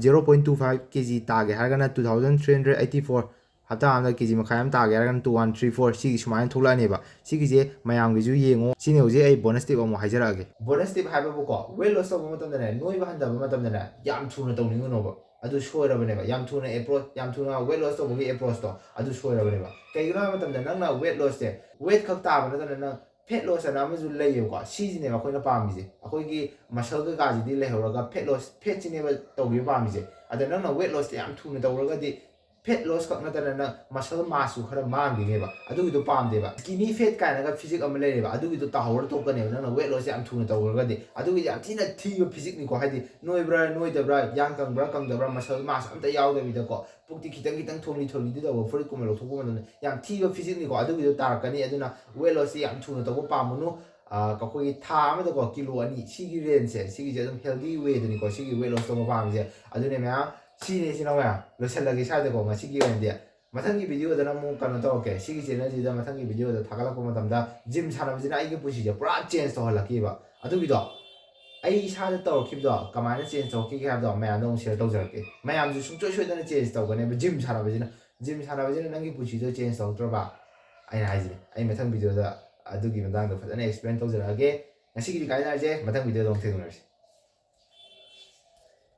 zero point two five K G ꯇꯥꯒꯦ ꯍꯥꯏꯔꯒꯅ two thousand three hundred eighty four, ꯍꯞꯇꯥ ꯑꯃꯗ ꯀꯦ ꯖꯤ ꯃꯈꯥꯏ ꯑꯃ ꯇꯥꯒꯦ ꯍꯥꯏꯔꯒꯅ two one three four, ꯁꯤꯒꯤ ꯁꯨꯃꯥꯏꯅ ꯊꯣꯛꯂꯛꯑꯅꯦꯕ꯫ ꯁꯤꯒꯤꯁꯦ ꯃꯌꯥꯝꯒꯤꯁꯨ ꯌꯦꯡꯉꯣ꯫ ꯁꯤꯅꯤ ꯍꯧꯖꯤꯛ ꯑꯩ ꯕꯣꯅꯁ ꯇꯤꯞ ꯑꯃꯨꯛ ꯍꯥꯏꯖꯔꯛꯑꯒꯦ꯫ ꯕꯣꯅꯁ ꯇꯤꯞ ꯍꯥꯏꯕꯕꯨꯀꯣ, ꯋꯦꯠ ꯂꯣꯁ ꯇꯧꯕ ꯃꯇꯝꯗꯅꯦ, ꯅꯣꯏꯕ ꯍꯟꯊꯕ ꯃꯇꯝꯗꯅꯦ, ꯌꯥꯝ ꯊꯨꯅ ꯇꯧꯅꯤꯡꯒꯅꯣꯕ꯫ ꯑꯗꯨ ꯁꯣꯏꯔꯕꯅꯦꯕ꯫ ꯌꯥꯝ ꯊꯨꯅ ꯑꯦꯄ꯭ꯔꯣꯆ, ꯌꯥꯝ ꯊꯨꯅ ꯋꯦꯠ ꯂꯣꯁ ꯇꯧꯕꯒꯤ ꯑꯦꯄ꯭ꯔꯣꯆꯇꯣ ꯑꯗꯨ ꯁꯣꯏꯔꯕꯅꯦꯕ꯫ ꯀꯩꯒꯤꯅꯣ ꯍꯥꯏꯕ ꯃꯇꯝꯗ, ꯅꯪꯅ ꯋꯦꯠ ꯂꯣꯁꯁꯦ, ꯋꯦꯠ ꯈꯛ ꯇꯥꯕ ꯅꯠꯇꯅ ꯅꯪ ꯐꯦꯠ ꯂꯣꯁ ꯑꯅ ꯑꯃꯁꯨ ꯂꯩꯌꯦꯕꯀꯣ꯫ ꯁꯤꯁꯤꯅꯦꯕ ꯑꯩꯈꯣꯏꯅ ꯄꯥꯝꯃꯤꯁꯦ꯫ ꯑꯩꯈꯣꯏꯒꯤ ꯃꯁꯜ ꯀꯩꯀꯥꯁꯤꯗꯤ ꯂꯩꯍꯧꯔꯒ ꯐꯦꯠ ꯂꯣꯁ, ꯐꯦꯠꯁꯤꯅꯦꯕ ꯇꯧꯒꯦ ꯄꯥꯝꯃꯤꯁꯦ꯫ ꯑꯗ ꯅꯪꯅ ꯋꯦꯠ ꯂꯣꯁꯁꯦ ꯌꯥꯝ ꯊꯨꯅ ꯇꯧꯔꯒꯗꯤ ꯐꯦꯠ ꯂꯣꯁ ꯈꯛ ꯅꯠꯇꯅ ꯅꯪ ꯃꯁꯜ ꯃꯥꯁꯁꯨ ꯈꯔ ꯃꯥꯡꯗꯣꯏꯅꯦꯕ꯫ ꯑꯗꯨꯒꯤꯗꯣ ꯄꯥꯝꯗꯦꯕ꯫ ꯁ꯭ꯀꯤꯅꯤ ꯐꯦꯠ ꯀꯥꯏꯅꯒ ꯐꯤꯖꯤꯛ ꯑꯃ ꯂꯩꯔꯦꯕ, ꯑꯗꯨꯒꯤꯗꯣ ꯇꯥꯍꯧꯔ ꯇꯣꯛꯀꯅꯦꯕ ꯅꯪꯅ ꯋꯦꯠ ꯂꯣꯁꯁꯦ ꯌꯥꯝ ꯊꯨꯅ ꯇꯧꯔꯒꯗꯤ꯫ ꯑꯗꯨꯒꯤꯗꯤ ꯌꯥꯝ ꯊꯤꯅ ꯊꯤꯕ ꯐꯤꯖꯤꯛꯅꯤꯀꯣ꯫ ꯍꯥꯏꯗꯤ ꯅꯣꯏꯕ꯭ꯔꯥ ꯅꯣꯏꯗꯕ꯭ꯔꯥ, ꯌꯥꯡ ꯀꯪꯕ꯭ꯔꯥ ꯀꯪꯗꯕ꯭ꯔꯥ, ꯃꯁꯜ ꯃꯥꯁ ꯑꯝꯇ ꯌꯥꯎꯗꯕꯤꯗꯀꯣ, ꯄꯨꯛꯇꯤ ꯈꯤꯇꯪ ꯈꯤꯇꯪ ꯊꯣꯡꯂꯤ ꯊꯣꯡꯂꯤꯗꯤ ꯇꯧꯕ, ꯐꯨꯔꯤꯠꯀꯨꯝꯕ ꯂꯧꯊꯣꯛꯄ ꯃꯇꯝꯗ ꯌꯥꯝ ꯊꯤꯕ ꯐꯤꯖꯤꯛꯅꯤꯀꯣ꯫ ꯑꯗꯨꯒꯤꯗꯣ ꯇꯥꯔꯛꯀꯅꯤ꯫ ꯑꯗꯨꯅ ꯋꯦꯠ ꯂꯣꯁꯁꯦ ꯌꯥꯝ ꯊꯨꯅ ꯇꯧꯕ ꯄꯥꯝꯃꯨꯅꯨ꯫ ꯑꯩꯈꯣꯏꯒꯤ ꯊꯥ ꯑꯃꯗꯀꯣ ꯀꯤꯂꯣ ꯑꯅꯤ, ꯁꯤꯒꯤ ꯔꯦꯟꯖꯁꯦ, ꯁꯤꯒꯤꯁꯦ ꯑꯗꯨꯝ ꯍꯦꯜꯗꯤ ꯋꯦꯗꯅꯤꯀꯣ ꯁꯤꯒꯤ ꯋꯦꯠ ꯂꯣꯁ ꯇꯧꯕ ꯄꯥꯝꯃꯤꯁꯦ꯫ ꯑꯗꯨꯅꯦ ꯃꯌꯥꯝ, ꯁꯤꯅꯦ ꯏꯆꯤꯟ ꯏꯅꯥꯎ ꯃꯌꯥꯝ, ꯂꯣꯏꯁꯤꯜꯂꯒꯦ ꯁ꯭ꯋꯥꯏꯗꯀꯣ ꯉꯁꯤꯒꯤ ꯑꯣꯏꯅꯗꯤ꯫ ꯃꯊꯪꯒꯤ ꯚꯤꯗꯤꯑꯣꯗꯅ ꯑꯃꯨꯛ ꯀꯩꯅꯣ ꯇꯧꯔꯛꯀꯦ꯫ ꯁꯤꯒꯤ ꯆꯦꯅꯦꯜꯁꯤꯗ ꯃꯊꯪꯒꯤ ꯚꯤꯗꯤꯑꯣꯗ ꯊꯥꯒꯠꯂꯛꯄ ꯃꯇꯝꯗ ꯖꯤꯝ ꯁꯥꯟꯅꯕꯁꯤꯅ ꯑꯩꯒꯤ ꯄꯨꯟꯁꯤꯁꯦ ꯄꯨꯔꯥ ꯆꯦꯟꯖ ꯇꯧꯍꯜꯂꯛꯈꯤꯕ꯫ ꯑꯗꯨꯒꯤꯗꯣ, ꯑꯩ ꯏꯁꯥꯗ ꯇꯧꯔꯛꯈꯤꯕꯗꯣ ꯀꯃꯥꯏꯅ ꯆꯦꯟꯖ ꯇꯧꯔꯛꯈꯤꯒꯦ ꯍꯥꯏꯕꯗꯣ ꯃꯌꯥꯝꯗ ꯑꯃꯨꯛ ꯁꯤꯌꯔ ꯇꯧꯖꯔꯛꯀꯦ꯫ ꯃꯌꯥꯝꯁꯨ ꯁꯨꯡꯁꯣꯏ ꯁꯣꯏꯗꯅ ꯆꯦꯟꯖ ꯇꯧꯒꯅꯦꯕ ꯖꯤꯝ ꯁꯥꯟꯅꯕꯁꯤꯅ꯫ ꯖꯤꯝ ꯁꯥꯟꯅꯕꯁꯤꯅ ꯅꯪꯒꯤ ꯄꯨꯟꯁꯤꯗꯣ ꯆꯦꯟꯖ ꯇꯧꯔꯛꯇ꯭ꯔꯕ? ꯑꯩꯅ ꯍꯥꯏꯁꯤꯅꯦ, ꯑꯩ ꯃꯊꯪ ꯚꯤꯗꯤꯑꯣꯗ ꯑꯗꯨꯒꯤ ꯃꯇꯥꯡꯗ ꯐꯖꯅ ꯑꯦꯛꯁꯄ꯭ꯂꯦꯟ ꯇꯧꯖꯔꯛꯑꯒꯦ꯫ ꯉꯁꯤꯒꯤꯗꯤ ꯀꯥꯏꯅꯔꯁꯦ, ꯃꯊꯪ ꯚꯤꯗꯤꯑꯣꯗ ꯑꯃꯨꯛ ꯊꯦꯡꯅꯔꯁꯤ꯫